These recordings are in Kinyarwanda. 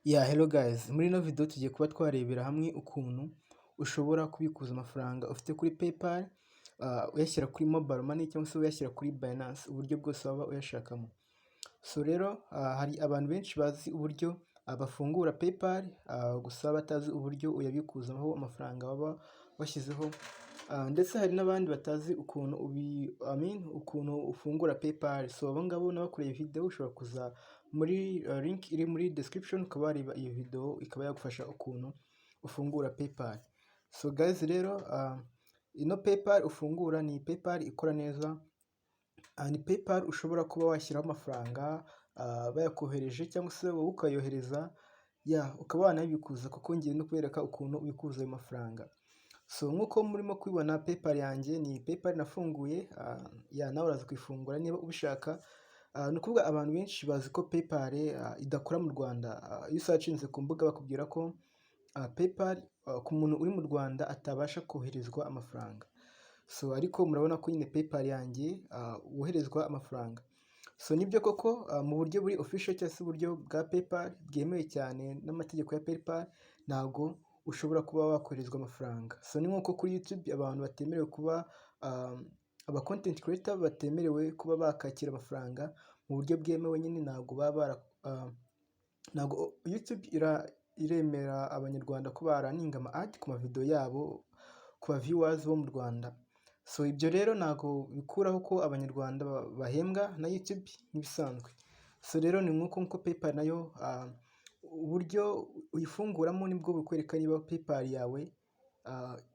Yeah, hello guys, muri ino video tugiye kuba twarebera hamwe ukuntu ushobora kubikuza amafaranga ufite kuri PayPal, uyashyira kuri mobile money cyangwa se uyashyira kuri Binance, uburyo bwose waba uyashakamo. So rero hari abantu benshi bazi uburyo bafungura PayPal, gusa batazi uburyo uyabikuzaho amafaranga baba washyizeho, ndetse hari n'abandi batazi ukuntu I mean, ukuntu ufungura PayPal. So abo ngabo nabakoreye video, ushobora kuza muri link iri muri description ukaba wareba iyo video, ikaba yagufasha ukuntu ufungura PayPal. So guys rero, ino PayPal ufungura ni PayPal ikora neza, ni PayPal ushobora kuba washyiraho amafaranga bayakohereje cyangwa se wowe ukayohereza, ya ukaba wanabikuza, kuko ngiye no kubereka ukuntu ubikuza ayo mafaranga. So nk'uko murimo kubibona, PayPal yanjye ni PayPal nafunguye, ya nawe uraza kuyifungura niba ubishaka. Ni ukuvuga abantu benshi bazi ko PayPal idakora mu Rwanda. Iyo usearchinze ku mbuga bakubwira ko PayPal ku muntu uri mu Rwanda atabasha koherezwa amafaranga. So ariko murabona ko nyine PayPal yanjye woherezwa amafaranga. So nibyo koko, mu buryo buri official cyangwa se uburyo bwa PayPal bwemewe cyane n'amategeko ya PayPal, ntabwo ushobora kuba wakoherezwa amafaranga. So ni nk'uko kuri YouTube abantu batemerewe kuba aba content creator batemerewe kuba bakakira amafaranga mu buryo bwemewe nyine, ntabwo baba bara ntabwo YouTube iremera abanyarwanda ko barunninga ama ad ku ma video yabo ku ba viewers bo mu Rwanda. So ibyo rero ntabwo bikuraho ko abanyarwanda bahembwa na YouTube nk'ibisanzwe. So rero ni nk'uko nkuko PayPal nayo, uburyo uyifunguramo nibwo bukwereka niba PayPal yawe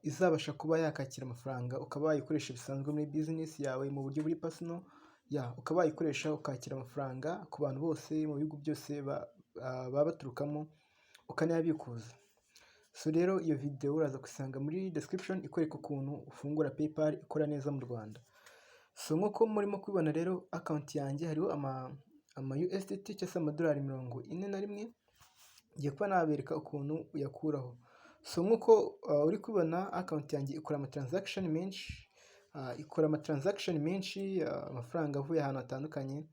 izabasha kuba yakakira amafaranga, ukaba wayikoresha bisanzwe muri business yawe mu buryo buri personal, ya ukaba wayikoresha ukakira amafaranga ku bantu bose mu bihugu byose baba baturukamo, ukanayabikuza. So rero iyo video uraza gusanga muri description ikwereka ukuntu ufungura PayPal ikora neza mu Rwanda. So nk'uko murimo kubibona rero, account yanjye hariho ama USDT cyangwa se amadolari 41, ngiye kuba nabereka ukuntu uyakuraho. So nk'uko uri kubibona, account yanjye ikora ama transaction menshi, ikora ama transaction menshi, amafaranga avuye ahantu hatandukanye,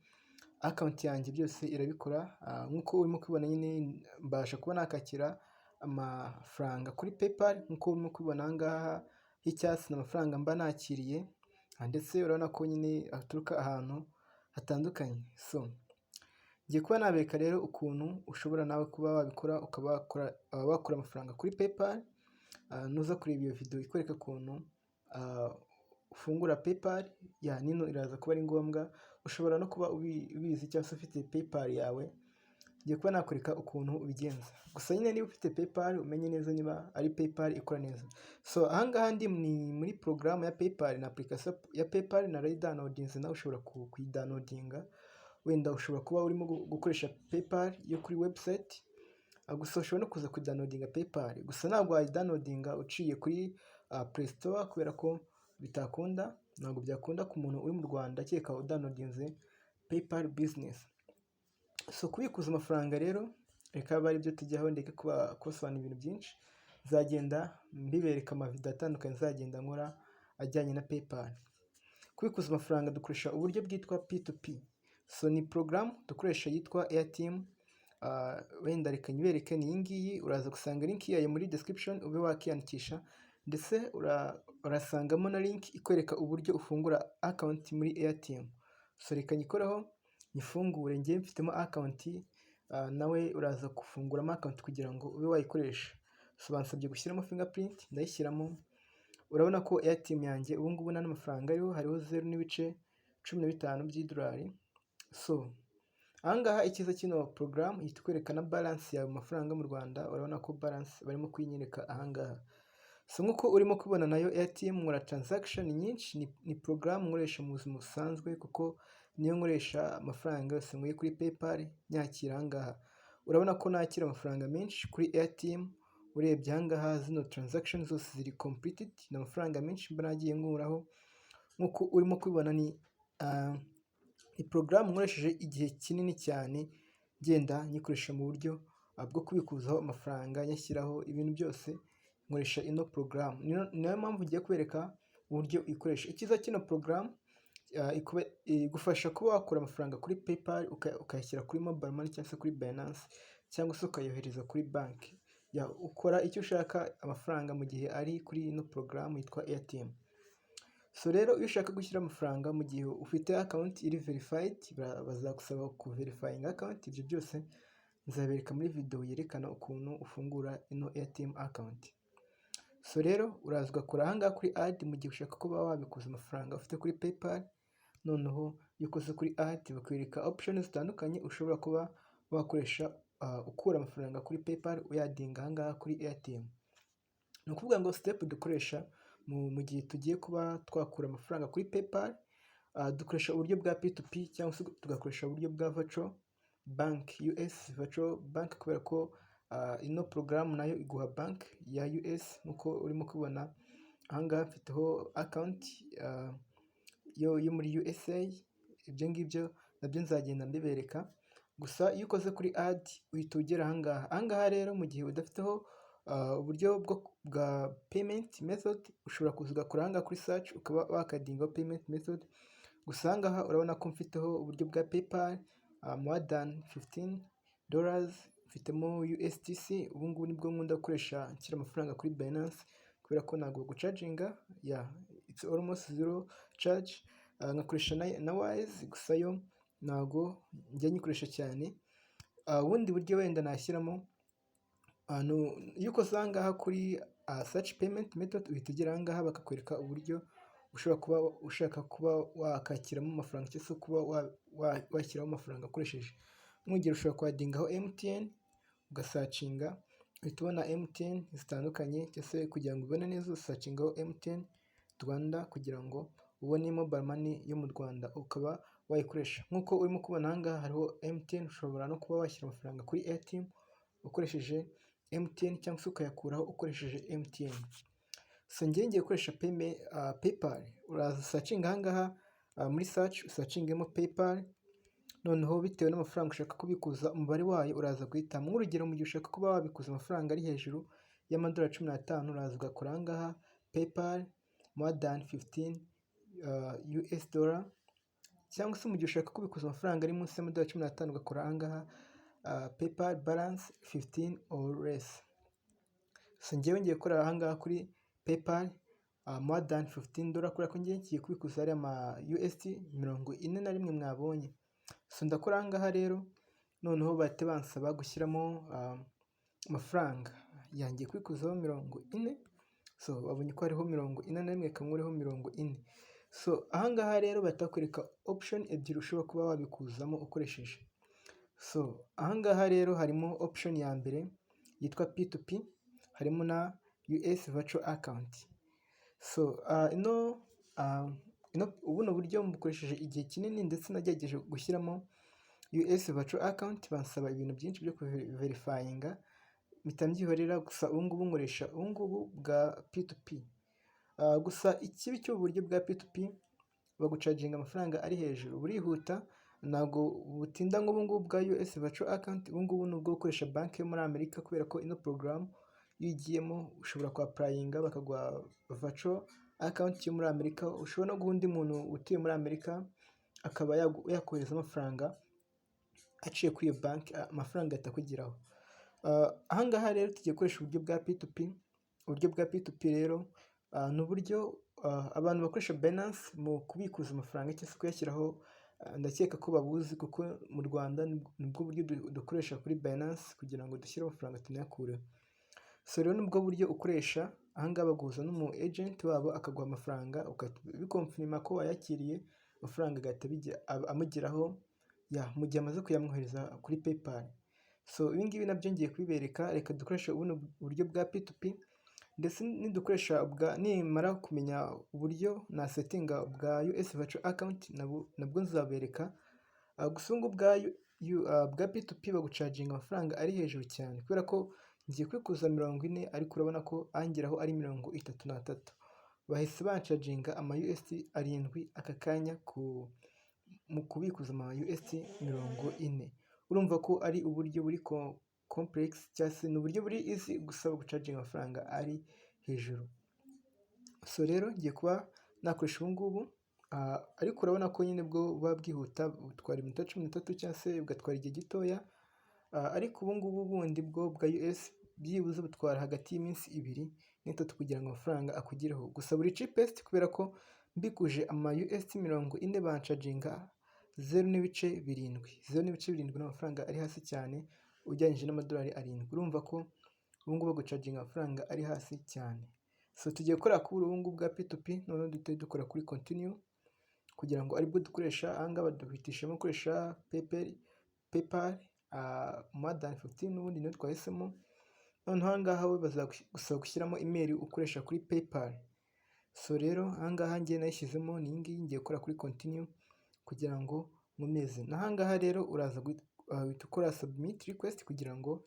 account yanjye byose irabikora. Nk'uko urimo kubibona nyine, mbasha kuba nakakira amafaranga kuri PayPal. Nk'uko urimo kubibona aha ngaha h'icyatsi ni amafaranga mba nakiriye, ndetse urabona ko nyine aturuka ahantu hatandukanye. So ngiye kuba nabereka rero ukuntu ushobora nawe kuba wabikora, ukaba wakura amafaranga kuri PayPal. Nuza kureba iyo video ikwereka ukuntu ufungura PayPal, ya nino iraza kuba ari ngombwa. Ushobora no kuba ubizi cyangwa se ufite PayPal yawe, ngiye kuba nakwereka ukuntu ubigenza. Gusa nyine niba ufite PayPal, umenye neza niba ari PayPal ikora neza. So aha ngaha ndi ni muri porogaramu ya PayPal na application ya PayPal narayidownloadinze, nawe ushobora kuyidownloadinga. Wenda ushobora kuba urimo gukoresha PayPal yo kuri website, gusa ushobora no kuza kudownloadinga PayPal. Gusa ntabwo wayidownloadinga uciye kuri Play Store kubera ko bitakunda, ntabwo byakunda ku muntu uri mu Rwanda kereka udownloadinze PayPal Business. So kubikuza amafaranga rero reka abe aribyo tujyaho, ndeke kubasobanurira ibintu byinshi, nzagenda mbibereka amavideo atandukanye nzagenda nkora ajyanye na PayPal. Kubikuza amafaranga dukoresha uburyo bwitwa P2P. So ni porogaramu dukoresha yitwa Airtm, wenda reka nyibereke, ni iyi ngiyi. Uraza gusanga link yayo muri description ube wakiyandikisha, ndetse urasangamo na link ikwereka uburyo ufungura account muri Airtm. So reka nyikoreho nyifungure, njye mfitemo account, nawe uraza gufunguramo account kugira ngo ube wayikoresha. So bansabye gushyiramo fingerprint, ndayishyiramo. Urabona ko Airtm yanjye ubu ngubu nta n'amafaranga ariho, hariho 0.15 by'idolari. So aha ngaha icyiza cy'ino porogaramu, ihita ikwereka na balance yawe mu mafaranga mu Rwanda, urabona ko balance barimo kuyinyereka aha ngaha. So nk'uko urimo kubibona, nayo Airtm nkora transaction nyinshi, ni porogaramu nkoresha mu buzima busanzwe kuko niyo nkoresha amafaranga yose nkuye kuri PayPal nyakira aha ngaha. Urabona ko nakira amafaranga menshi kuri Airtm, urebye aha ngaha zino transaction zose ziri completed, ni amafaranga menshi mba nagiye nkuraho. Nk'uko urimo kubibona, ni porogaramu nkoresheje igihe kinini cyane, ngenda nyikoresha mu buryo bwo kubikuzaho amafaranga, nyashyiraho ibintu byose, nkoresha ino porogaramu. Ni nayo mpamvu ngiye kubereka uburyo uyikoresha. Icyiza cy'ino porogaramu, igufasha kuba wakura amafaranga kuri PayPal ukayashyira kuri mobile money cyangwa se kuri Binance. cyangwa se ukayohereza kuri banki. Ukora icyo ushaka amafaranga mu gihe ari kuri ino porogaramu yitwa Airtm. So rero, iyo ushaka gushyira amafaranga, mu gihe ufite account iri verified, bazagusaba kuverifyinga account. Ibyo byose nzabereka muri video yerekana ukuntu ufungura ino Airtm account. So rero, uraza ugakora aha ngaha kuri add mu gihe ushaka kuba wabikuza amafaranga ufite kuri PayPal. Noneho iyo ukoze kuri add, bakwereka option zitandukanye ushobora kuba wakoresha ukura amafaranga kuri PayPal uyaddinga aha ngaha kuri Airtm. Ni ukuvuga ngo step dukoresha mu gihe tugiye kuba twakura amafaranga kuri PayPal, dukoresha uburyo bwa P2P cyangwa se tugakoresha uburyo bwa virtual bank, US virtual bank, kubera ko ino porogaramu nayo iguha bank ya US nk'uko urimo kubibona aha ngaha mfiteho account yo muri USA. Ibyo ngibyo nabyo nzagenda mbibereka. Gusa iyo ukoze kuri add, uhita ugera aha ngaha. Aha ngaha rero, mu gihe udafiteho uburyo bwa payment method, ushobora kuza ugakora aha ngaha kuri search, ukaba wakaddingaho payment method. Gusa aha ngaha urabona ko mfiteho uburyo bwa PayPal, more than $15, mfitemo USDC. Ubu ngubu nibwo nkunda gukoresha nshyira amafaranga kuri Binance, kubera ko ntabwo bagucharginga, yeah, it's almost zero charge. Nkakoresha na Wise, gusa yo ntabwo njya nyikoresha cyane. Ubundi buryo wenda nashyiramo, iyo ukoze aha ngaha kuri search payment method, uhita ugera aha ngaha bakakwereka uburyo ushobora kuba ushaka kuba wakakiramo amafaranga cyangwa se kuba washyiraho amafaranga ukoresheje. Nk'urugero, ushobora kwaddingaho MTN, ugasearchinga, uhita ubona MTN zitandukanye, cyangwa se kugira ngo ubone neza usearchingaho MTN Rwanda kugira ngo ubone mobile money yo mu Rwanda, ukaba wayikoresha. Nk'uko urimo kubona aha ngaha hariho MTN, ushobora no kuba washyira amafaranga kuri Airtm ukoresheje MTN cyangwa se ukayakuraho ukoresheje MTN. So njyewe ngiye gukoresha PayPal. Uraza usearchinga aha ngaha muri search, usearchingemo PayPal. Noneho bitewe n'amafaranga ushaka kubikuza, umubare wayo uraza guhitamo. Nk'urugero, mu gihe ushaka kuba wabikuza amafaranga ari hejuru y'amadolari 15, uraza ugakora aha ngaha PayPal more than 15 US dollar, cyangwa se mu gihe ushaka kubikuza amafaranga ari munsi y'amadolari 15, ugakora aha ngaha PayPal balance 15 or less. So njyewe ngiye gukorera aha ngaha kuri PayPal more than $15, kubera ko ngiye kubikuza ariya ma USD 41 mwabonye. So ndakora aha ngaha rero, noneho bahite bansaba gushyiramo amafaranga yangiye kubikuzaho 40. So babonye ko hariho 41, reka nkureho 40. So aha ngaha rero bahita bakwereka option ebyiri ushobora kuba wabikuzamo ukoresheje. So aha ngaha rero harimo option ya mbere yitwa P2P, harimo na US virtual account. So ino buno buryo mbukoresheje igihe kinini, ndetse nagerageje gushyiramo US virtual account, bansaba ibintu byinshi byo kuverifyinga, mpita mbyihorera. Gusa ubu ngubu nkoresha ubu ngubu bwa P2P. Gusa ikibi cy'ubu buryo bwa P2P, bagucharginga amafaranga ari hejuru. Burihuta, ntabwo butinda nk'ubu ngubu bwa US virtual account. Ubu ngubu ni ubwo gukoresha banki yo muri Amerika, kubera ko ino porogaramu iyo ugiyemo ushobora kwapplyinga bakaguha virtual account yo muri Amerika. Ushobora no guha undi muntu utuye muri Amerika akaba yakohereza amafaranga aciye kuri iyo banki, amafaranga ahita akugeraho. Aha ngaha rero tugiye gukoresha uburyo bwa P2P. Uburyo bwa P2P rero ni uburyo abantu bakoresha Binance mu kubikuza amafaranga cyangwa se kuyashyiraho, ndakeka ko babuzi, kuko mu Rwanda nibwo buryo dukoresha kuri Binance kugira ngo dushyire amafaranga tunayakureho. So rero nibwo buryo ukoresha. Aha ngaha baguhuza n'umu agent wabo akaguha amafaranga, ugahita ubiconfirma ko wayakiriye, amafaranga agahita amugeraho mu gihe amaze kuyamwohereza kuri PayPal. So ibi ngibi nabyo ngiye kubibereka. Reka dukoreshe buno buryo bwa P2P, ndetse nidukoresha bwa nimara kumenya uburyo nasettinga bwa US virtual account, nabwo nzabereka. Gusa ubu ngubu bwa P2P bagucharginga amafaranga ari hejuru cyane, kubera ko ngiye kubikuza 40, ariko urabona ko angeraho ari 33. Bahise bancharginga ama USD 7 aka kanya mu kubikuza ama USD 40. Urumva ko ari uburyo buri complex, cyangwa se ni uburyo buri easy, gusa bagucharginga amafaranga ari hejuru. So rero ngiye kuba nakoresha ubu ngubu, ariko urabona ko nyine bwo buba bwihuta, butwara iminota 13 cyangwa se bugatwara igihe gitoya. Ariko ubu ngubu bundi bwo bwa US byibuze butwara hagati y'iminsi 2 n'3 kugira ngo amafaranga akugereho. Gusa buri cheapest, kubera ko mbikuje ama USD 40 bancharginga 0.7. 0.7 ni amafaranga ari hasi cyane ugereranyije n'amadolari 7. Urumva ko ubu ngubu bagucharginga amafaranga ari hasi cyane. So tugiye gukora kuri ubu ngubu bwa P2P, noneho duhite dukora kuri continue kugira ngo aribwo dukoresha. Aha ngaha baduhitishamo gukoresha PayPal more than 15, n'ubundi niyo twahisemo. Noneho aha ngaha we bazagusaba gushyiramo email ukoresha kuri PayPal. So rero aha ngaha njye nayishyizemo, ni iyi ngiyi. Ngiye gukora kuri continue kugira ngo nkomeze. N'aha ngaha rero uraza uhita ukora submit request kugira ngo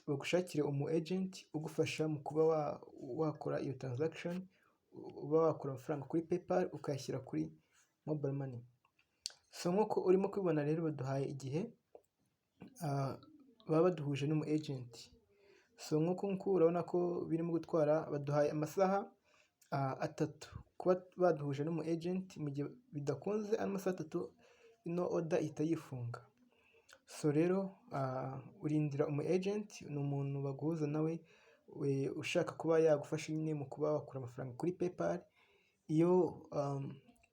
bagushakire umu agent ugufasha mu kuba wakora iyo transaction, uba wakura amafaranga kuri PayPal ukayashyira kuri mobile money. So nk'uko urimo kubibona rero, baduhaye igihe baba baduhuje n'umu agent. So nk'uku nguku urabona ko birimo gutwara, baduhaye amasaha 3 kuba baduhuje n'umu agent. Mu gihe bidakunze ano masaha 3, ino order ihita yifunga. So rero urindira umu agent, ni umuntu baguhuza nawe ushaka kuba yagufasha nyine mu kuba wakura amafaranga kuri PayPal. Iyo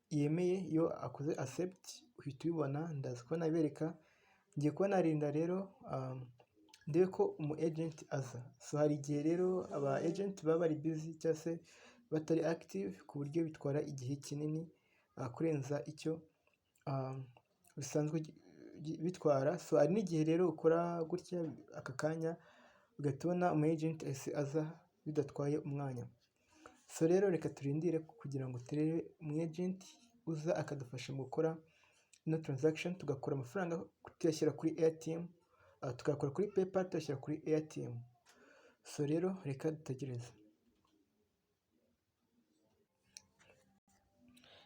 yemeye, iyo akoze accept, uhita ubibona. Ndaza kuba nabereka. Ngiye kuba narinda rero ndebe ko umu agent aza. So hari igihe rero aba agent baba bari busy cyangwa se batari active, ku buryo bitwara igihe kinini kurenza icyo bisanzwe bitwara. So hari n'igihe rero ukora gutya aka kanya ugahita ubona umu agent ahise aza bidatwaye umwanya. So rero reka turindire kugira ngo turebe umu agent uza akadufasha mu gukora ino transaction, tugakura amafaranga tuyashyira kuri Airtm, tukayakura kuri PayPal tuyashyira kuri Airtm. So rero reka dutegereze.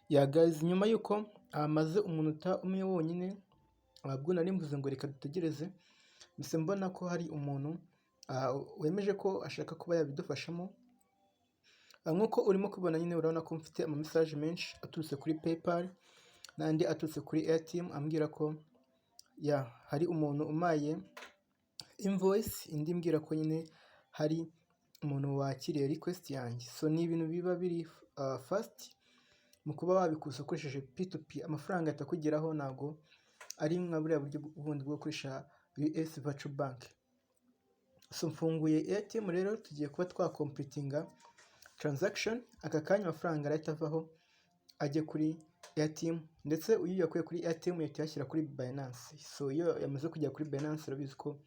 Yeah guys, nyuma y'uko amaze umunota umwe wonyine ubwo nari mvuze ngo reka dutegereze, mpise mbona ko hari umuntu wemeje ko ashaka kuba yabidufashamo. Nk'uko urimo kubibona nyine, urabona ko mfite ama message menshi aturutse kuri PayPal n'andi aturutse kuri Airtm ambwira ko ya hari umuntu umpaye invoice, indi imbwira ko nyine hari umuntu wakiriye request yanjye. So ni ibintu biba biri fast mu kuba wabikuza ukoresheje P2P, amafaranga ahita akugeraho, ntabwo ari nka buriya buryo bundi bwo gukoresha US Virtual Bank. So mfunguye Airtm rero, tugiye kuba twacompletinga transaction. Aka kanya amafaranga arahita avaho ajye kuri Airtm, ndetse iyo uyakuye kuri Airtm uhita uyashyira kuri Binance. So iyo yamaze kujya kuri Binance, urabizi ko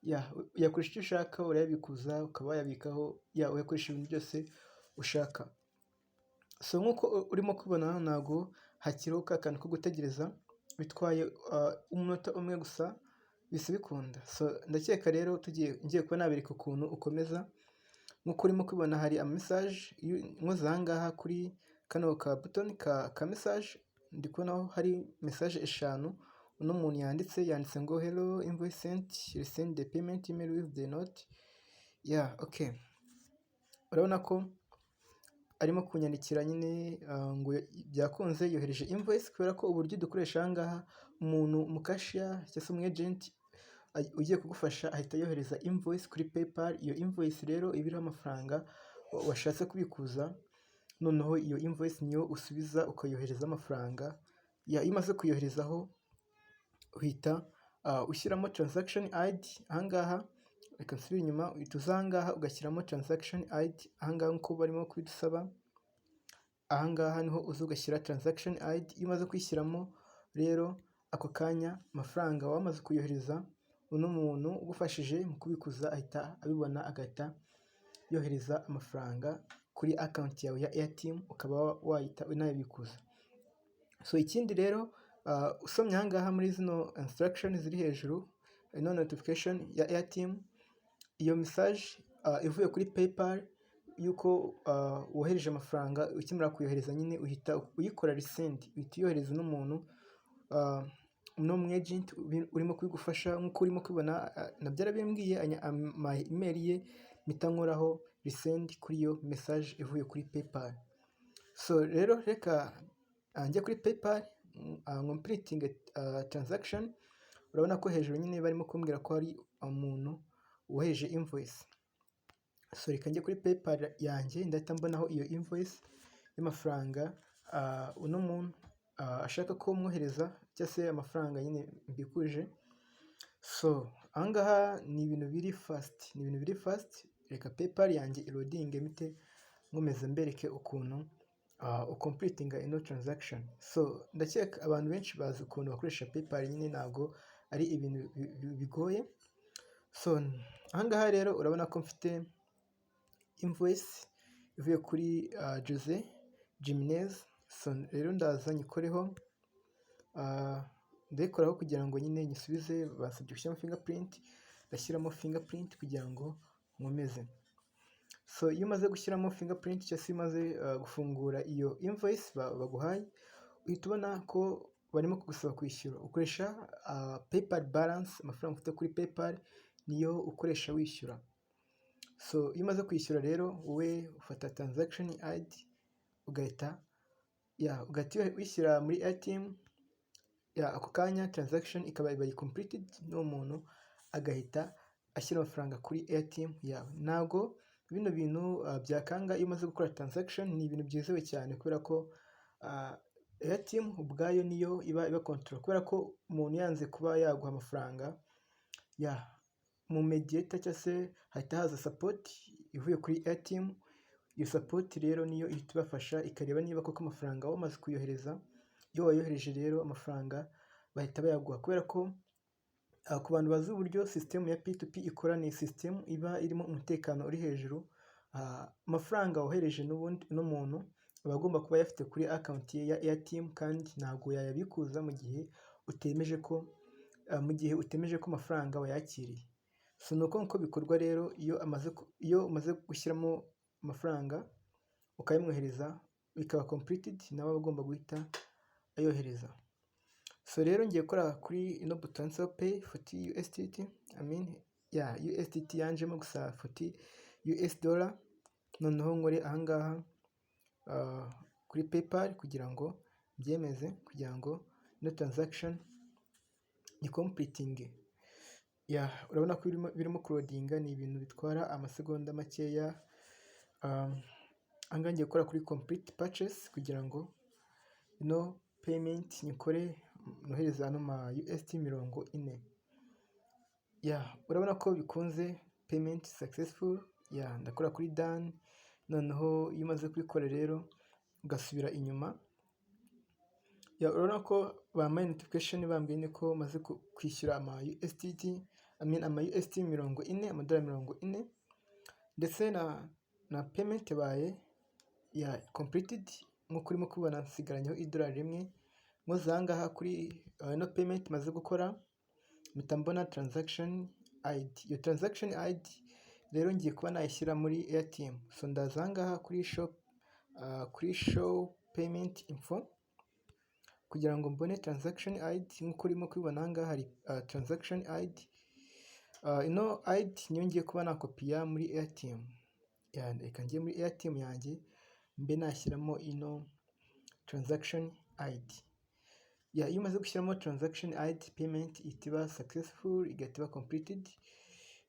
ya uyakoresha icyo ushaka, urayabikuza, ukaba wayabikaho, ya uyakoresha ibintu byose ushaka. So nk'uko urimo kubibona, ntabwo hakiriho ka kantu ko gutegereza, bitwaye umunota umwe gusa bihise bikunda. So ndakeka rero tugiye, ngiye kuba nabereka ukuntu ukomeza. Nk'uko urimo kubibona, hari ama message. Nkoze aha ngaha kuri kano ka button ka message, ndi kubonaho hari message eshanu uno muntu yanditse. Yanditse ngo "Hello, invoice sent, resend the payment email with the note." Yeah, okay, urabona ko arimo kunyandikira nyine ngo byakunze, yohereje invoice. Kubera ko uburyo dukoresha aha ngaha, umuntu, umu cashier cyangwa se umu agent ugiye kugufasha ahita yohereza invoice kuri PayPal. Iyo invoice rero iba iriho amafaranga washatse kubikuza. Noneho iyo invoice niyo usubiza ukayohereza amafaranga. Iyo umaze kuyoherezaho, uhita ushyiramo transaction ID ahangaha. Reka nsubire inyuma. Uhita uza ahangaha ugashyiramo transaction ID ahangaha nk'uko barimo kubidusaba. Ahangaha niho uza ugashyira transaction ID. Iyo umaze kuyishyiramo rero, ako kanya amafaranga wamaze kuyohereza, uno muntu ugufashije mu kubikuza ahita abibona, agahita yohereza amafaranga kuri account yawe ya Airtm, ukaba wahita unayabikuza. So ikindi rero, usomye ahangaha muri zino instruction ziri hejuru, ino notification ya Airtm, iyo message ivuye kuri PayPal yuko wohereje amafaranga, ukimara kuyohereza nyine uhita uyikora resend, uhita uyohereza uno muntu, uno mu agent urimo kubigufasha. Nk'uko urimo kubibona, nabyo arabimbwiye, ampa email ye, mpita nkoraho resend kuri iyo message ivuye kuri PayPal. So rero reka njye kuri PayPal ncompletinge transaction. Urabona ko hejuru nyine barimo kumbwira ko hari umuntu wohereje invoice. So reka njye kuri PayPal yanjye, ndahita mbonaho iyo invoice y'amafaranga uno muntu ashaka ko mwohereza, cyangwa se amafaranga nyine mbikuje. So aha ngaha ni ibintu biri fast, ni ibintu biri fast. Reka PayPal yanjye iloadinge, mpite nkomeza mbereke ukuntu ucompletinga ino transaction. So ndakeka abantu benshi bazi ukuntu bakoresha PayPal nyine, ntabwo ari ibintu bigoye. So aha ngaha rero urabona ko mfite invoice ivuye kuri Jose Jimenez. So rero ndaza nyikoreho, ndayikoraho kugira ngo nyine nyisubize. Basabye gushyiramo fingerprint, ndashyiramo fingerprint kugira ngo nkomeze. So iyo umaze gushyiramo fingerprint, cyangwa se iyo umaze gufungura iyo invoice baguhaye, uhita ubona ko barimo kugusaba kwishyura. Ukoresha PayPal balance, amafaranga ufite kuri PayPal niyo ukoresha wishyura. So iyo umaze kwishyura rero, wowe ufata transaction ID, ugahita wishyira muri Airtm ya ako kanya, transaction ikaba ibaye completed, n'uwo muntu agahita ashyira amafaranga kuri Airtm yawe. Ntabwo bino bintu byakanga iyo umaze gukora transaction, ni ibintu byizewe cyane kubera ko Airtm ubwayo niyo iba control, kubera ko umuntu yanze kuba yaguha amafaranga ya mu mediator, cyangwa se hahita haza support ivuye kuri Airtm. Iyo support rero niyo ihita ibafasha, ikareba niba koko amafaranga wamaze kuyohereza. Iyo wayohereje rero, amafaranga bahita bayaguha, kubera ko ku bantu bazi uburyo sisitemu ya P2P ikora, ni sisitemu iba irimo umutekano uri hejuru. Amafaranga wohereje n'ubundi uno muntu aba agomba kuba ayafite kuri account ye ya Airtm, kandi ntabwo yayabikuza mu gihe utemeje ko amafaranga wayakiriye. So ni uko nguko bikorwa rero. Iyo umaze gushyiramo amafaranga ukayamwohereza bikaba completed, nawe aba agomba guhita ayohereza. So rero ngiye gukora kuri ino buto yanditseho pay 40 USDT, I mean ya USDT yanjemo gusa, 40 US dollar. Noneho nkore ahangaha kuri PayPal kugira ngo mbyemeze, kugira ngo ino transaction ni completing. Ya, urabona ko birimo kuloadinga, ni ibintu bitwara amasegonda makeya. Ahangaha ngiye gukora kuri complete purchase kugira ngo ino payment nyikore, nohereza ano ma USD 40. Ya, urabona ko bikunze, payment successful. Ya, ndakora kuri done. Noneho iyo umaze kubikora rero, ugasubira inyuma, ya, urabona ko bampaye notification, bambwiye ko maze kwishyura ama USDT, I mean ama USD 40, amadolari 40, ndetse na payment yabaye ya completed. Nk'uko urimo kubibona, nsigaranyeho idolari 1. Nkoze aha ngaha kuri ino payment maze gukora, mpita mbona transaction ID. Iyo transaction ID rero ngiye kuba nayishyira muri Airtm. So ndaza aha ngaha kuri show payment info kugira ngo mbone transaction ID. Nk'uko urimo kubibona, aha ngaha hari transaction ID. Ino ID niyo ngiye kuba nakopiya muri Airtm. Reka njye muri Airtm yanjye mbe nashyiramo ino transaction ID. Ya, iyo umaze gushyiramo transaction ID, payment ihita iba successful, igahita iba completed,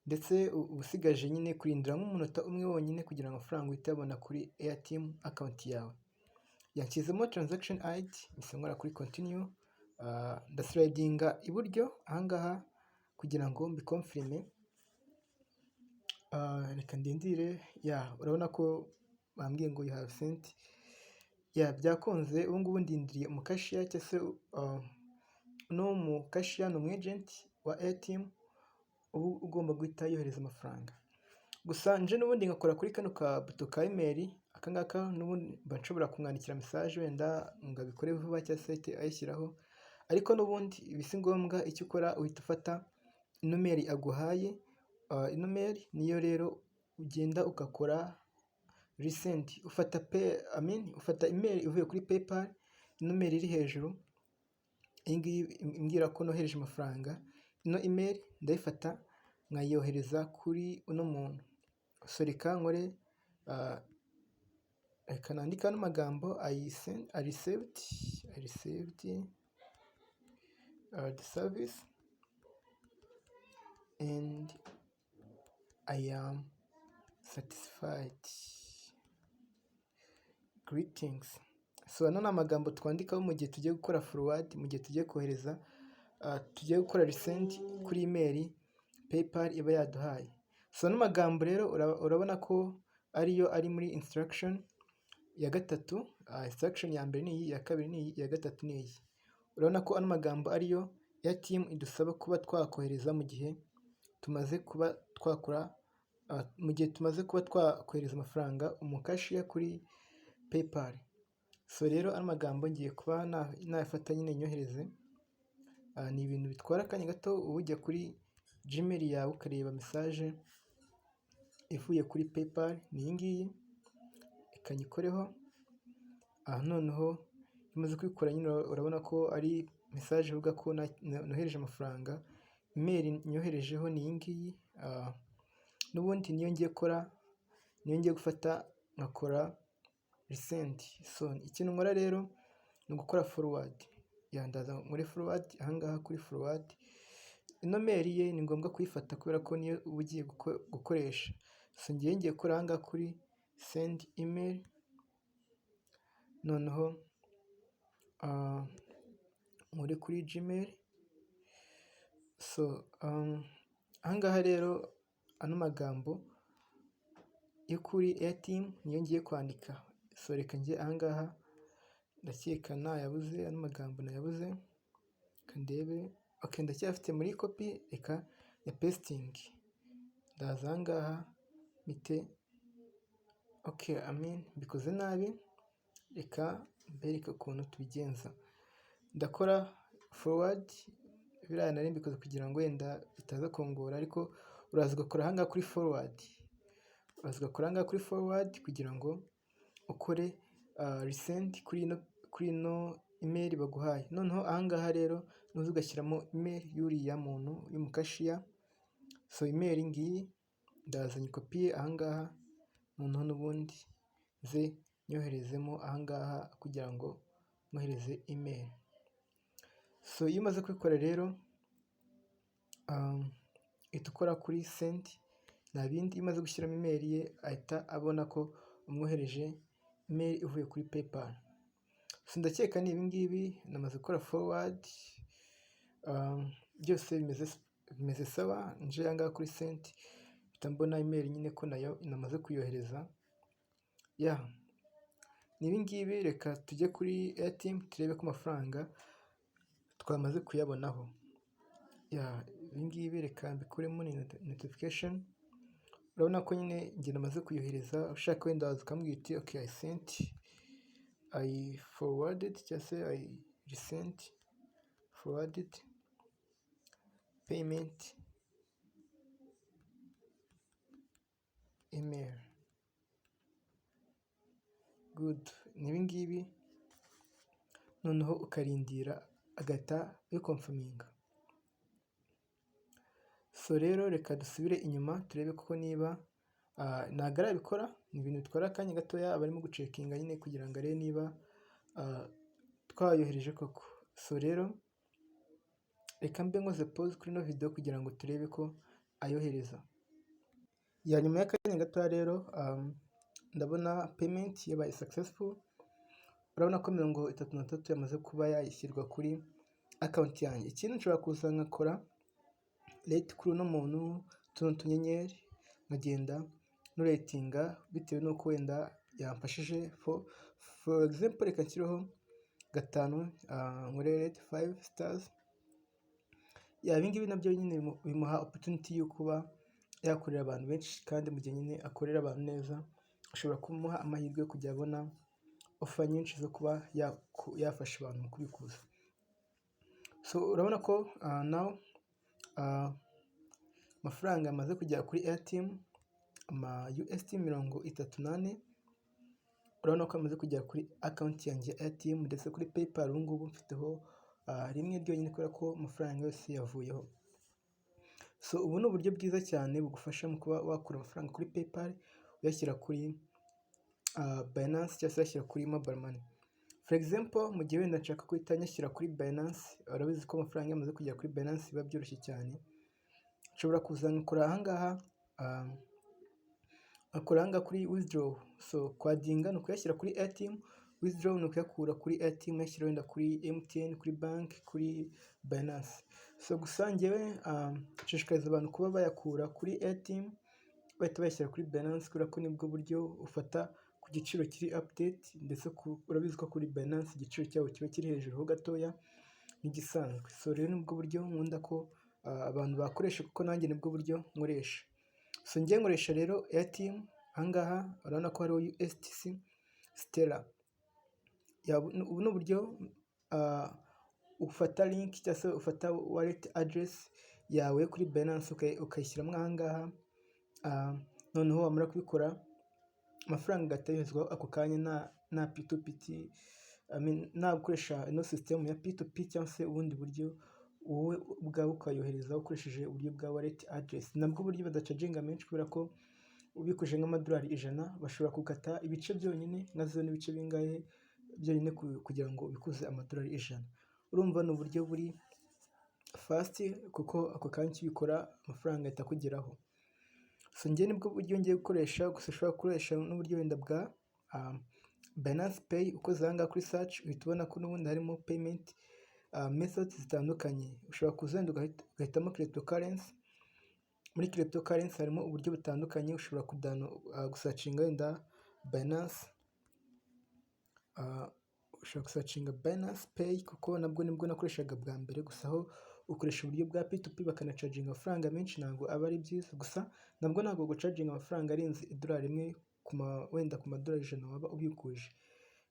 ndetse uba usigaje nyine kurindira nk'umunota umwe wonyine kugira ngo amafaranga uhite uyabona kuri Airtm account yawe. Yanshyizemo transaction ID, mpise nkora kuri continue, ndaslidinga iburyo ahangaha kugira ngo mbiconfirme. Reka ndindire. Ya, urabona ko bambwiye ngo "You have sent". Ya, byakunze. Ubu ngubu ndindiriye umukashiya, cyangwa se uno mukashiya ni umu agent wa Airtm uba ugomba guhita yohereza amafaranga. Gusa nje n'ubundi ngakora kuri kano ka buto ka email aka ngaka, n'ubundi mba nshobora kumwandikira message wenda ngo abikore vuba, cyangwa se ahite ayishyiraho, ariko n'ubundi ibi si ngombwa. Icyo ukora, uhita ufata ino mail aguhaye. Ino mail niyo rero ugenda ugakora resend. Ufata pe, I mean ufata email ivuye kuri PayPal, ino mail iri hejuru, iyi ngiyi imbwira ko nohereje amafaranga. Ino email ndayifata nkayohereza kuri uno muntu. So reka nkore, reka nandike ano magambo: I received the service. And I am satisfied. Greetings." So ano ni amagambo twandikaho mu gihe tugiye gukora forward, mu gihe tugiye kohereza, tugiye gukora resend kuri email PayPal iba yaduhaye. So ano magambo rero urabona ko ariyo ari muri instruction ya gatatu. Instruction ya mbere ni iyi, iya kabiri ni iyi, iya gatatu ni iyi. Urabona ko ano magambo ariyo Airtm idusaba kuba twakohereza mu gihe tumaze kuba twakora, mu gihe tumaze kuba twakohereza amafaranga umukashiya kuri PayPal. So rero ano magambo ngiye kuba nayafata nyine nyohereze. Ni ibintu bitwara akanya gato, uba ujya kuri Gmail yawe ukareba message ivuye kuri PayPal, ni iyi ngiyi, reka nyikoreho. Noneho iyo umaze kubikora nyine urabona ko ari message ivuga ko nohereje amafaranga. Email nyoherejeho ni iyi ngiyi, n'ubundi niyo ngiye gukora, niyo ngiye gufata nkakora resend. So ikintu nkora rero ni ugukora forward. Ndaza muri forward, aha ngaha kuri forward. Ino mail ye ni ngombwa kuyifata kubera ko niyo uba ugiye gukoresha. So ngewe ngiye gukora aha ngaha kuri send email, noneho nkore kuri Gmail. So aha ngaha rero ano magambo yo kuri Airtm niyo ngiye kwandika. So reka njye aha ngaha, ndakeka nayabuze, ano magambo nayabuze, reka ndebe. Okay, ndacyayafite muri copy, reka ya pastinge. Ndaza aha ngaha mpite, okay, I mean mbikoze nabi, reka mbereke ukuntu tubigenza. Ndakora forward, biriya nari mbikoze kugira ngo wenda bitaza kungora, ariko uraza ugakora aha ngaha kuri forward. Uraza ugakora aha ngaha kuri forward kugira ngo ukore resend kuri ino email baguhaye. Noneho aha ngaha rero nuza ugashyiramo email y'uriya muntu y'umukashiya. So email ngiyi, ndaza nyikopiye aha ngaha, noneho n'ubundi nze nyoherezemo aha ngaha kugira ngo mwohereze email. So iyo umaze kubikora rero uhita ukora kuri send, nta bindi. Iyo umaze gushyiramo email ye ahita abona ko umwohereje email ivuye kuri PayPal. So ndakeka ni ibi ngibi, namaze gukora forward, byose bimeze sawa. Nje aha ngaha kuri send mpita mbona email nyine ko nayo namaze kuyohereza. Yeah, ni ibi ngibi, reka tujye kuri Airtm turebe ko amafaranga twamaze kuyabonaho. Yeah, ibi ngibi reka mbikuremo, ni notification. Urabona ko nyine njye namaze kuyohereza. Ushaka wenda waza ukambwira uti: "Okay, I sent, I forwarded," cyangwa se "I resent, forwarded payment email." Good, ni ibi ngibi, noneho ukarindira agahita abiconfirminga. So rero reka dusubire inyuma turebe koko niba ntabwo arabikora. Ni ibintu bitwara akanya gatoya, aba arimo gucheckinga nyine kugira ngo arebe niba twayohereje koko. So rero reka mbe nkoze pause kuri ino video kugira ngo turebe ko ayohereza. Yeah, nyuma y'akanya gatoya rero ndabona payment yabaye successful. Urabona ko 33 yamaze kuba yayishyirwa kuri account yanjye. Ikindi, nshobora kuza nkakora rate kuri uno muntu, tuno tunyenyeri nkagenda nuratinga bitewe n'uko wenda yamfashije. For example, reka nshyireho 5, nkore rate 5 stars. Ibi ngibi nabyo nyine bimuha opportunity yo kuba yakorera abantu benshi, kandi mu gihe nyine akorera abantu neza ashobora kumuha amahirwe yo kujya abona offer nyinshi zo kuba yafasha abantu mu kubikuza. So urabona ko now amafaranga yamaze kugera kuri Airtm, ama USD 34. Urabona ko amaze kugera kuri account yanjye ya Airtm, ndetse kuri PayPal ubu ngubu mfiteho rimwe ryonyine kubera ko amafaranga yose yavuyeho. So ubu ni uburyo bwiza cyane bugufasha mu kuba wakura amafaranga kuri PayPal uyashyira kuri Binance cyangwa se uyashyira kuri mobile money. For example, mu gihe wenda nshaka guhita nyashyira kuri Binance, urabizi ko amafaranga iyo amaze kugera kuri Binance biba byoroshye cyane. Nshobora kuza nkakora ahangaha, nkakora ahangaha kuri withdraw. So kwaddinga ni ukuyashyira kuri Airtm, withdraw ni ukuyakura kuri Airtm uyashyira wenda kuri MTN, kuri banki, kuri Binance. So gusa njyewe nshishikariza abantu kuba bayakura kuri Airtm bahita bayashyira kuri Binance, kubera ko nibwo buryo ufata ku giciro kiri update, ndetse urabizi ko kuri Binance igiciro cyabo kiba kiri hejuru ho gatoya n'igisanzwe. So rero nibwo buryo nkunda ko abantu bakoresha, kuko nanjye nibwo buryo nkoresha. So njye nkoresha rero Airtm. Ahangaha urabona ko hariho USDC Stellar. Ubu ni uburyo ufata link cyangwa se ufata wallet address yawe kuri Binance ukayishyiramo ahangaha, noneho wamara kubikora amafaranga agahita yoherezwaho ako kanya, nta P2P, nta gukoresha ino sisitemu ya P2P cyangwa se ubundi buryo, wowe ubwawe ukayohereza ukoresheje uburyo bwa wallet address. Nabwo buryo badacharginga menshi, kubera ko ubikuje nk'amadolari 100 bashobora gukata ibice byonyine nka zeru n'ibice bingahe byonyine kugira ngo ubikuze amadolari 100. Urumva ni uburyo buri fast, kuko ako kanya ukibikora amafaranga ahita akugeraho. So njye nibwo buryo ngiye gukoresha, gusa ushobora gukoresha n'uburyo wenda bwa Binance Pay. Ukoze aha ngaha kuri search uhita ubona ko n'ubundi harimo payment methods zitandukanye. Ushobora kuza wenda ugahitamo cryptocurrency. Muri cryptocurrency harimo uburyo butandukanye. Ushobora gusearchinga wenda Binance, ushobora gusearchinga Binance Pay, kuko nabwo nibwo nakoreshaga bwa mbere. Gusa aho ukoresha uburyo bwa P2P bakanacharginga amafaranga menshi, ntabwo aba ari byiza. Gusa nabwo ntabwo gucharginga amafaranga arenze idolari 1 wenda ku madolari 100 waba ubikuje.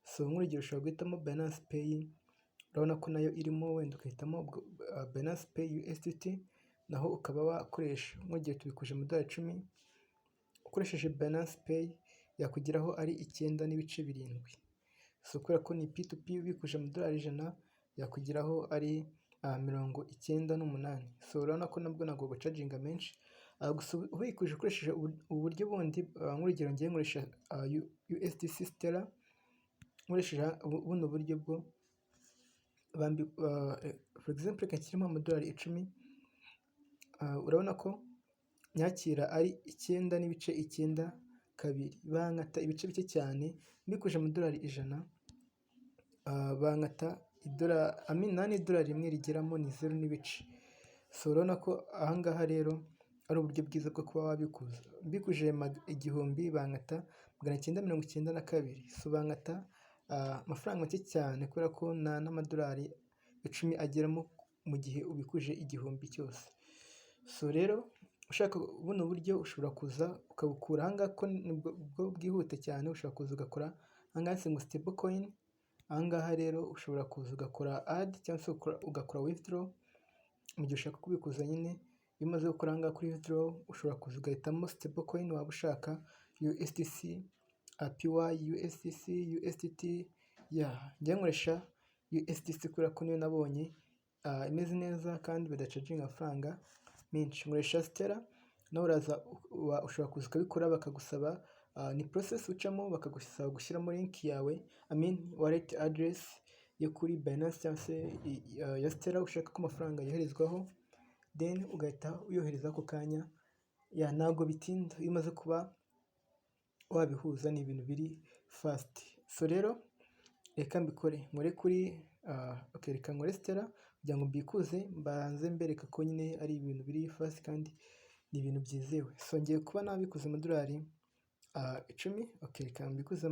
So nk'urugero ushobora guhitamo Binance Pay, urabona ko nayo irimo, wenda ugahitamo Binance Pay USDT, naho ukaba wakoresha. Nk'urugero tubikuje amadolari 10, ukoresheje Binance Pay yakugeraho ari 9.7. So kubera ko ni P2P, ubikuje amadolari 100 yakugeraho ari 98. So urabona ko nabwo ntabwo bagucharginga menshi. Gusa ubikuje ukoresheje uburyo bundi, nk'urugero ngiye nkoresha USDC Stellar, nkoresheje buno buryo bwo, for example reka nshyiremo amadolari 10, urabona ko nyakira ari 9.92, bankata ibice bike cyane. Mbikuje amadolari 100 bankata nta n'idolari 1 rigeramo, ni zeru n'ibice. So urabona ko ahangaha rero ari uburyo bwiza bwo kuba wabikuza. Mbikuje 1000 bankata 992. So bankata amafaranga make cyane, kubera ko nta n'amadolari 10 ageramo mu gihe ubikuje 1000 cyose. So rero ushaka buno buryo ushobora kuza ukabukura ahangaha, ko nibwo bwihuta cyane. Ushobora kuza ugakora ahangaha handitse ngo stable coin. Ahangaha rero ushobora kuza ugakora add cyangwa se ugakora withdraw mu gihe ushaka kubikuza nyine. Iyo umaze gukora ahangaha kuri withdraw, ushobora kuza ugahitamo stable coin waba ushaka: USDC, APY, USDC, USDT. Njye nkoresha USDC kubera ko niyo nabonye imeze neza kandi badacharginga amafaranga menshi. Nkoresha Stellar. Nawe uraza, ushobora kuza ukabikora, bakagusaba, ni process ucamo, bakagusaba gushyiramo link yawe, I mean wallet address yo kuri Binance cyangwa se ya Stellar ushaka ko amafaranga yoherezwaho, then ugahita uyohereza ako kanya. Ntabwo bitinda, iyo umaze kuba wabihuza ni ibintu biri fast. So rero reka mbikore, nkore kuri okay, reka nkore Stellar kugira ngo mbikuze, mbanze mbereka ko nyine ari ibintu biri fast kandi ni ibintu byizewe. So ngiye kuba nabikuza amadolari 10. Okay, reka mbikuze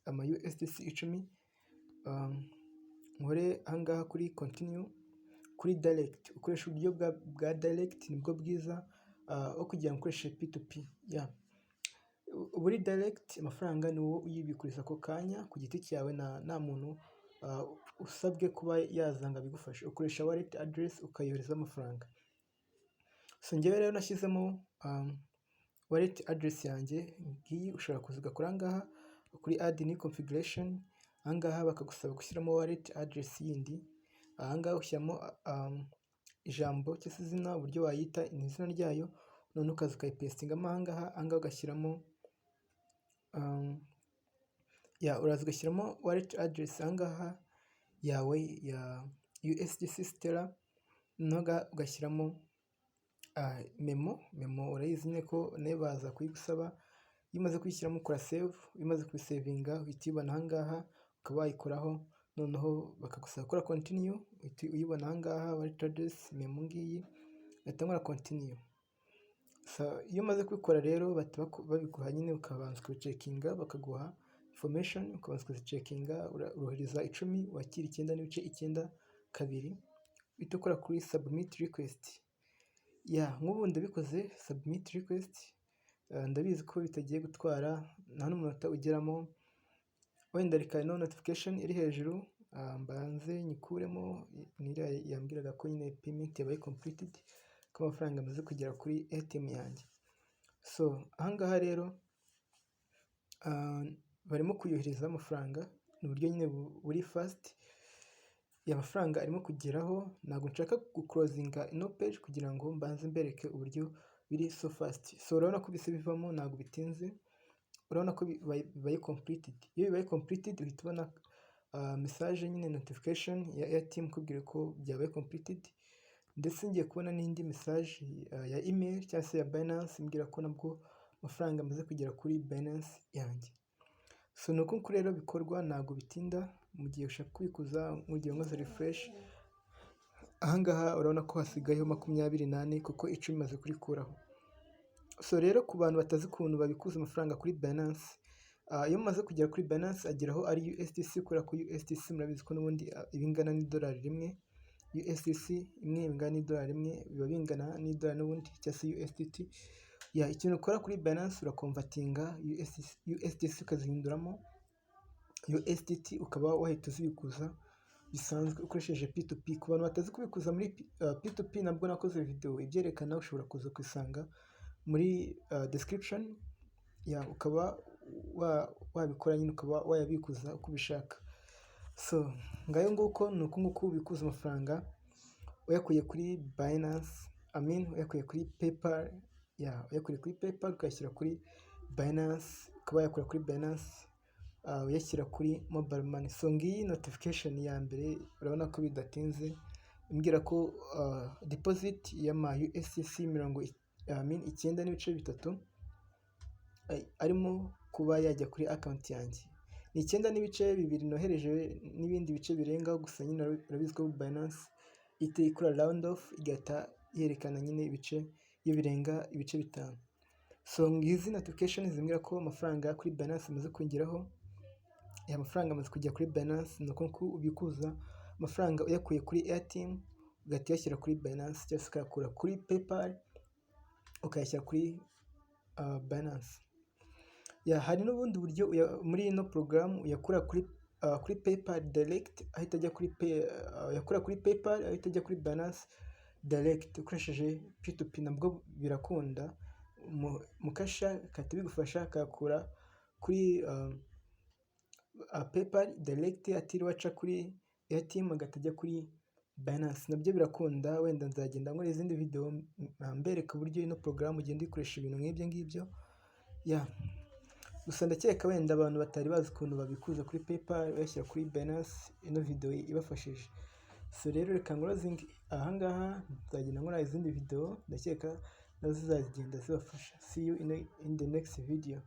ama USDC 10, nkore ahangaha kuri continue, kuri direct. Ukoresha uburyo bwa direct, nibwo bwiza aho kugira ngo ukoreshe P2P. Yeah, buri direct amafaranga ni wowe uyibikuriza ako kanya ku giti cyawe, nta muntu usabwe kuba yaza ngo abigufashe. Ukoresha wallet address ukayoherezaho amafaranga. So njyewe rero nashyizemo wallet address yanjye ngiyi. Ushobora kuza ugakora ahangaha kuri add new configuration. Ahangaha bakagusaba gushyiramo wallet address yindi. Ahangaha ushyiramo ijambo cyangwa se izina, uburyo wayita ni izina ryayo, noneho ukaza ukayipastingamo ahangaha. Ahangaha ugashyiramo, ya, uraza ugashyiramo wallet address ahangaha yawe ya USDC Stellar, noneho ugashyiramo Memo, memo urayizi nyine ko nayo baza kuyigusaba. Iyo umaze kuyishyiramo ukora save. Iyo umaze kuyisavinga uhita uyibona aha ngaha, ukaba wayikoraho, noneho bakagusaba gukora continue. Uhita uyibona aha ngaha, wallet address memo ngiyi, ugahita ukora continue. Iyo umaze kubikora rero bahita babiguha nyine, ukabanza ukabicheckinga, bakaguha information ukabanza ukazicheckinga. Urohereza 10, wakira 9.92, uhita ukora kuri submit request. Ya, nk'ubu ndabikoze submit request, ndabizi ko bitagiye gutwara nta n'umunota ugeramo. Wenda reka ino notification iri hejuru mbanze nyikuremo, ni iriya yambwiraga ko nyine payment yabaye completed, ko amafaranga amaze kugera kuri ATM yanjye. So aha ngaha rero barimo kuyohereza amafaranga, ni uburyo nyine buri fast, amafaranga arimo kugeraho. Ntabwo nshaka guclosinga ino page kugira ngo mbanze mbereke uburyo biri so fast. So urabona ko bise bivamo, ntabwo bitinze, urabona ko bibaye completed. Iyo bibaye completed uhita ubona message nyine, notification ya Airtm ikubwira ko byabaye completed, ndetse ngiye kubona n'indi message ya email cyangwa se ya Binance imbwira ko nabwo amafaranga amaze kugera kuri Binance yanjye. So ni uku nguku rero bikorwa, ntabwo bitinda mu gihe ushaka kubikuza. Nk'urugero nkoze refresh aha ngaha, urabona ko hasigayeho 24 kuko 10 imaze kurikuraho. So rero ku bantu batazi ukuntu babikuza amafaranga kuri Binance, iyo umaze kugera kuri Binance ageraho ari USDC, kubera ko USDC murabizi ko n'ubundi iba ingana n'idolari rimwe. USDC imwe ingana n'idolari rimwe, biba bingana n'idolari n'ubundi, cyangwa se USDT. Ya, ikintu ukora kuri Binance, uraconvertinga USDC ukazihinduramo USDT, ukaba wahita uzibikuza bisanzwe ukoresheje P2P. Ku bantu batazi kubikuza muri P2P, nabwo nakoze video ibyerekana, ushobora kuza kuyisanga muri description. Ya, ukaba wabikora nyine, ukaba wayabikuza uko ubishaka. So ngayo nguko, ni uku nguku ubikuza amafaranga uyakuye kuri Binance, I mean uyakuye kuri PayPal. Ya, uyakuye kuri PayPal ukayashyira kuri Binance, ukaba wayakura kuri Binance uyashyira kuri mobile money. So ngiyi notification ya mbere, urabona ko bidatinze, imbwira ko deposit y'ama USDC mirongo, I mean 9.3 arimo kuba yajya kuri account yanjye. Ni 9.2 nohereje n'ibindi bice birengaho, gusa nyine urabizi ko Binance ihita ikora round off, igahita yerekana nyine ibice iyo birenga ibice bitanu. So ngizi notification zimbwira ko amafaranga kuri Binance amaze kungeraho. Aya mafaranga amaze kujya kuri Binance. Ni uko ubikuza amafaranga uyakuye kuri Airtm ugahita uyashyira kuri Binance, cyangwa se ukayakura kuri PayPal ukayashyira kuri Binance. Ya, hari n'ubundi buryo muri ino porogaramu uyakura kuri PayPal direct ahita ajya kuri uyakura kuri PayPal ahita ajya kuri Binance direct ukoresheje P2P, nabwo birakunda. Mukasha bigahita bigufasha, akayakura kuri PayPal direct atiriwe aca kuri Airtm, agahita ajya kuri Binance, nabyo birakunda. Wenda nzagenda nkora izindi video mbereka uburyo ino porogaramu ugenda uyikoresha ibintu nk'ibyo ngibyo. Ya, gusa ndakeka wenda abantu batari bazi ukuntu babikuza kuri PayPal bayashyira kuri Binance, ino video ibafashije. So rero reka nclosinge aha ngaha, nzagenda nkora izindi video, ndakeka nazo zizagenda zibafasha. See you in the next video.